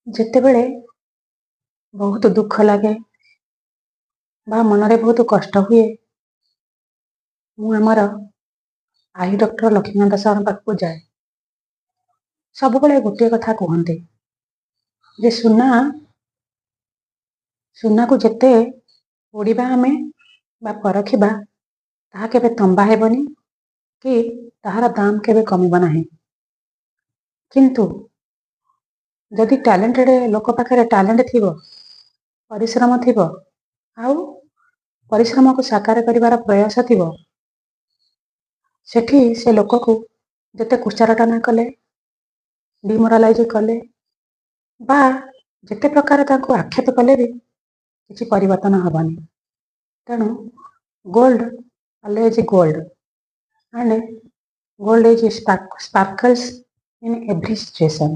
ଯେତେବେଳେ ବହୁତ ଦୁଃଖ ଲାଗେ ବା ମନରେ ବହୁତ କଷ୍ଟ ହୁଏ, ମୁଁ ଆମର I doctor Laxmikanta ସାରଙ୍କ ପାଖକୁ ଯାଏ। ସବୁବେଳେ ଗୋଟିଏ କଥା କୁହନ୍ତି ଯେ ସୁନା, ସୁନାକୁ ଯେତେ ପୋଡ଼ିବା ଆମେ ବା ପରଖିବା, ତାହା କେବେ ତମ୍ବା ହେବନି କି ତାହାର ଦାମ କେବେ କମିବ ନାହିଁ। କିନ୍ତୁ ଯଦି ଟ୍ୟାଲେଣ୍ଟେଡ ଲୋକ ପାଖରେ ଟ୍ୟାଲେଣ୍ଟ ଥିବ, ପରିଶ୍ରମ ଥିବ ଆଉ ପରିଶ୍ରମକୁ ସାକାର କରିବାର ପ୍ରୟାସ ଥିବ, ସେଠି ସେ ଲୋକକୁ ଯେତେ କୁତ୍ସାରଟନା କଲେ, ଡିମୋରାଲାଇଜ କଲେ ବା ଯେତେ ପ୍ରକାର ତାଙ୍କୁ ଆକ୍ଷେପ କଲେ ବି କିଛି ପରିବର୍ତ୍ତନ ହେବନି। ତେଣୁ gold always gold and gold is sparkles in every situation.